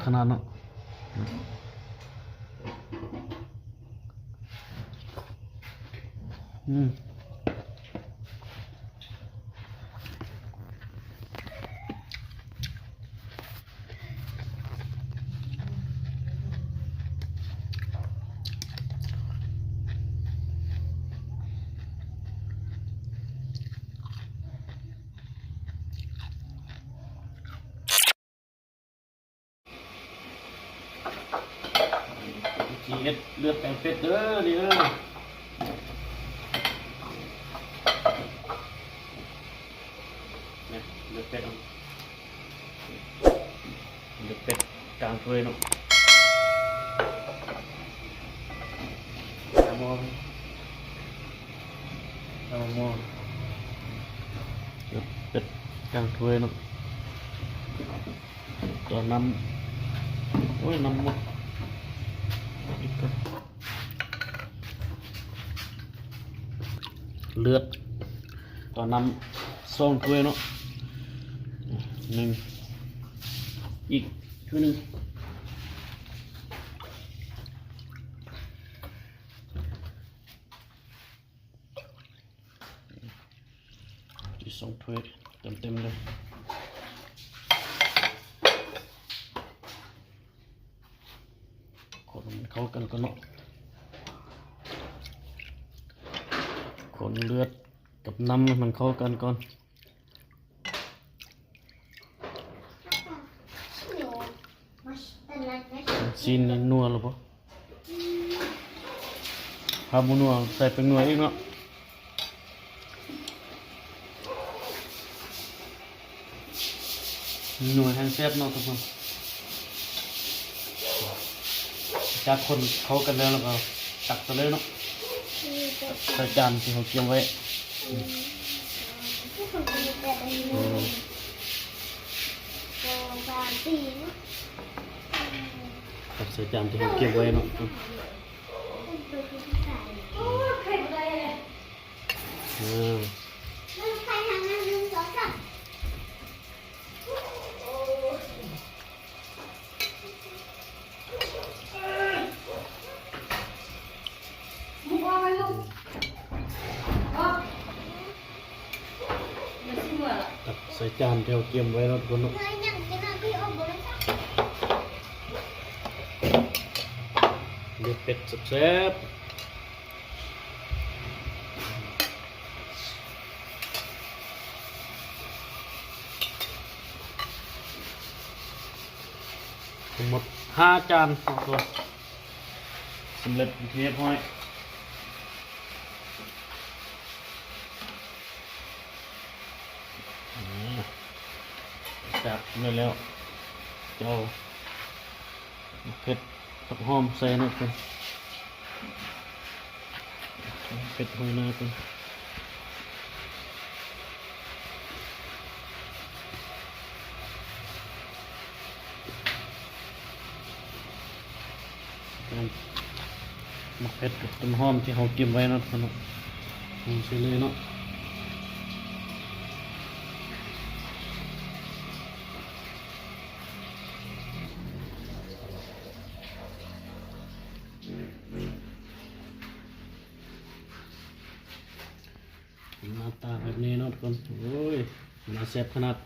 ຂະໜາດເນາະ ອືມ. ວິທີເຮັດເລືອດແປງເປັດເດີນີ້ເດີ ນີ້ເລືອດເປັດ ເລືອດເປັດກາງຖ້ວຍເນາະ ກາງໝໍ້ ກາງໝໍ້ ເລືອດເປັດກາງຖ້ວຍເນາະ. ຕໍ່ນ້ຳ ໂອ້ຍ ນ້ຳໝົດ ເລືອດ ຕໍ່ນ້ຳສອງຖ້ວຍເນາະ ໜຶ່ງ ອີກຖ້ວຍໜຶ່ງ. ອີກສອງຖ້ວຍເຕັມໆເລີຍ ຄົນໃຫ້ມັນເຂົ້າກັນກ່ອນເນາະ ຄົນເລືອດກັບນ້ຳໃຫ້ມັນເຂົ້າກັນກ່ອນ. ຊີ້ນນັ້ນນົວແລ້ວບໍ່? ຖ້າບໍ່ນົວໃສ່ແປ້ງນົວອີກເນາະ ນົວແຮງແຊບເນາະທຸກຄົນ. ຈາກຄົນເຂົ້າກັນແລ້ວ ແລ້ວກໍຕັກໃສ່ເລີຍເນາະ ໃສ່ຈານທີ່ເຮົາກຽມໄວ້. ຕັກໃສ່ຈານທີ່ເຮົາກຽມໄວ້ເນາະ ເອີ. ຕັກໃສ່ຈານທີ່ເຮົາກຽມໄວ້ເນາະທຸກຄົນເນາະ ເລືອດເປັດແຊບໆ. ທັງໝົດຫ້າຈານເນາະ ສຳເລັດເປັນທີ່ຮຽບຮ້ອຍ. ອາ ຈັບໄດ້ແລ້ວ ເຈົ້າ ເຜັດ ຜັກຫອມໃສ່ເນາະ ເຜັດຫອຍນາກ່ອນ. ໝາກເຜັດກັບຕົ້ນຫອມທີ່ເຮົາກຽມໄວ້ເນາະ ເນາະ ລົງໃສ່ເລີຍເນາະ. ໜ້າຕາແບບນີ້ເນາະທຸກຄົນ ໂອ້ຍ ໜ້າແຊບຂະໜາດ.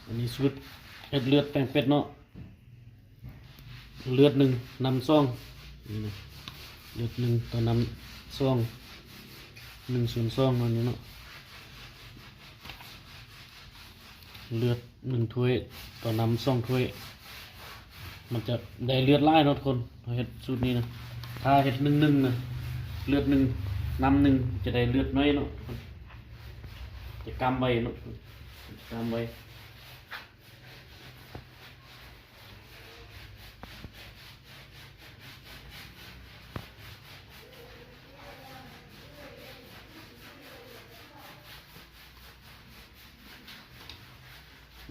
ອັນນີ້ສູດເຮັດເລືອດແປງເປັດເນາະ ເລືອດໜຶ່ງ ນ້ຳສອງ ນີ້ນະ ເລືອດໜຶ່ງຕໍ່ນ້ຳສອງ ໜຶ່ງສ່ວນສອງ ປະມານນີ້ເນາະ ເລືອດໜຶ່ງຖ້ວຍຕໍ່ນ້ຳສອງຖ້ວຍ ມັນຈະໄດ້ເລືອດຫຼາຍເນາະທຸກຄົນ. ເຮົາເຮັດສູດນີ້ນະ ຖ້າເຮັດໜຶ່ງໜຶ່ງນະ ເລືອດໜຶ່ງ ນ້ຳໜຶ່ງ ຈະໄດ້ເລືອດໜ້ອຍເນາະ ຈະກ້າມໄວເນາະ ຈະກ້າມໄວ.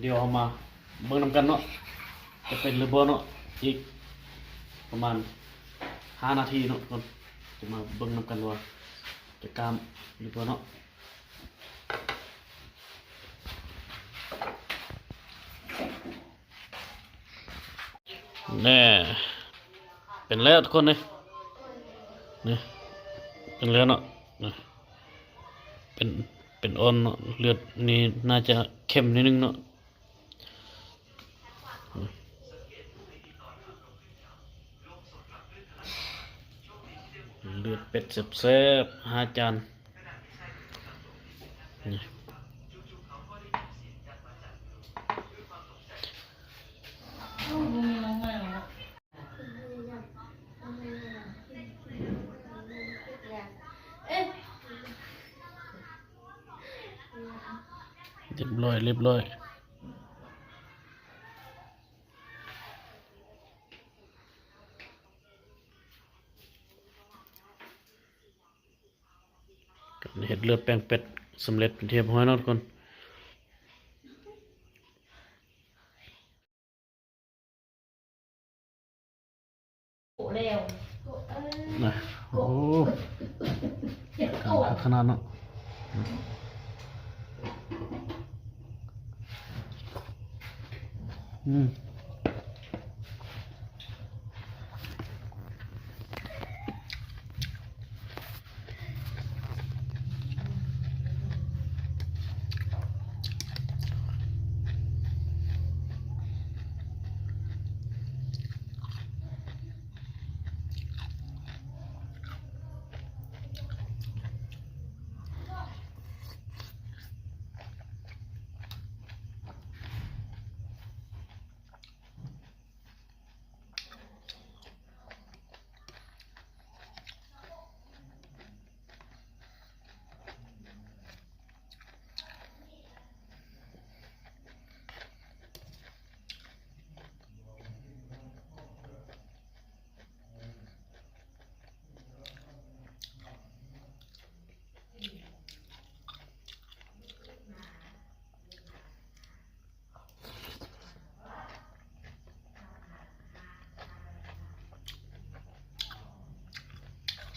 ດຽວເຮົາມາເບິ່ງນຳກັນເນາະ ຈະເປັນຫຼືບໍ່ເນາະ ອີກປະມານຫ້ານາທີເນາະ ຈະມາເບິ່ງນຳກັນວ່າຈະກ້າມຫຼືບໍ່ເນາະ. ໂ ແນ່ ເປັນແລ້ວທຸກຄົນເອີຍ ນີ້ ເປັນແລ້ວເນາະ ນີ້ ເປັນ ເປັນອ່ອນເນາະ ເລືອດນີ້ໜ້າຈະເຂັ້ມໜ້ອຍໜຶ່ງເນາະ. ເລືອດເປັດແຊບໆ ຫ້າຈານ ນີ້. ຮຽບຮ້ອຍ ຮຽບຮ້ອຍ. ການເຮັດເລືອດແປງເປັດສຳເລັດເປັນທີ່ຮຽບຮ້ອຍເນາະທຸກຄົນ. ໂອ້ ນະ ໂອ້ ເຈັບ ຄັກຂະໜາດເນາະ ອືມ.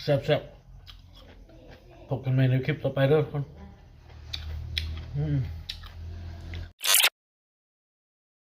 ແຊບໆ ພົບກັນໃໝ່ໃນຄລິບຕໍ່ໄປເດີທຸກຄົນ ອືມ.